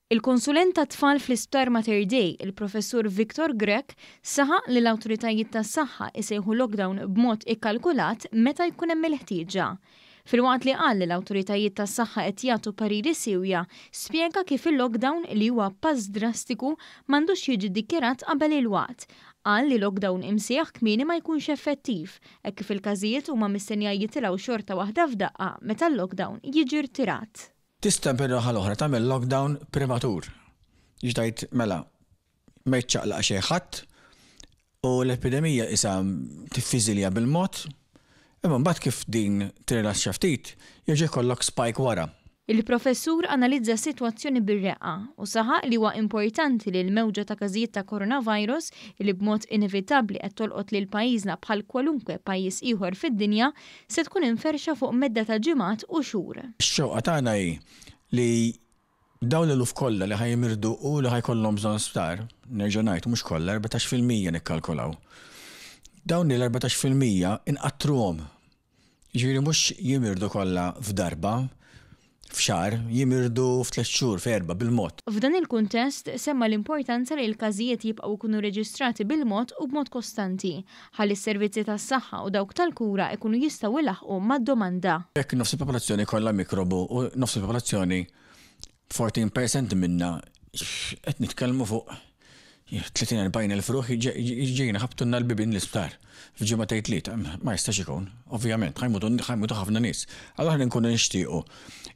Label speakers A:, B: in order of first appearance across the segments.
A: Il-konsulent tat-tfal fl-Isptar Mater Dei, il-Professur Victor Grech, saħaq li l-awtoritajiet tas-saħħa isejħu lockdown b'mod ikkalkulat meta jkun hemm il-ħtieġa. Filwaqt li qal li l-awtoritajiet tas-saħħa qed jagħtu pariri siewja, spjega kif il-lockdown, li huwa pass drastiku, m'għandux jiġi ddikjarat qabel il-waqt. Qal li lockdown imsejjaħ kmieni ma jkunx effettiv, hekk kif il-każijiet huma mistennija jitilgħu xorta waħda f'daqqa meta l-lockdown jiġi rtirat.
B: Tista' min-naħa l-oħra tagħmel lockdown prematur. Jiġi tgħid mela ma jiċċaqlaq xejn ħadd u l-epidemija qisha tiffiżilja bil-mod, imma mbagħad kif din tirrilaxxa ftit, jerġa' jkollok spike wara.
A: Il-Professur analizza s-sitwazzjoni bir-reqqa u saħaq li huwa importanti li l-mewġa ta' każijiet ta' coronavirus, li b'mod inevitabbli qed tolqot lil pajjiżna bħal kwalunkwe pajjiż ieħor fid-dinja, se tkun imferrxa fuq medda ta' ġimgħat u xhur.
B: Ix-xewqa tagħna hi li dawn l-eluf kollha li ħa jimirdu u li ħa jkollhom bżonn sptar, nerġa' ngħid mhux kollha, 14% nikkalkulaw. Dawn il-14% inqattruhom. Jiġifieri mhux jimirdu kollha f'darba, f'xahar, jimirdu f'tliet xhur, f'erbgħa, bil-mod.
A: F'dan il-kuntest, semma l-importanza li l-każijiet jibqgħu jkunu reġistrati bil-mod u b'mod kostanti, ħalli s-servizzi tas-saħħa u dawk tal-kura jkunu jistgħu jlaħħqu mad-domanda.
B: Jekk nofs il-popolazzjoni jkollha mikrobu u nofs il-popolazzjoni, 14 percent minnha, qed nitkellmu fuq 30 40 elf ruħ ġejjin iħabbtulna l-bibien l-isptar f'ġimgħa tgħid tlieta. Ma jistax ikun, ovvjament, ħa jmutu ħafna nies. Allura aħna nkunu nixtiequ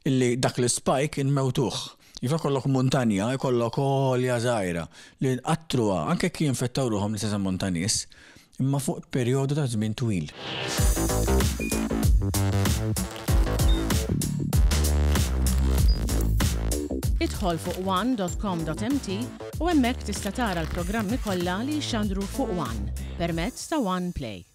B: illi dak l-spike inmewtuh. Jekk ikollok muntanja, ikollok għolja żgħira li nqattruha anke jekk jinfettaw ruħhom l-istess ammont ta' nies, imma fuq perjodu ta' żmien twil.
C: Idħol fuq one dot com dot mt u hemmhekk tista' tara l-programmi kollha li jixxandru fuq one permezz ta' One Play.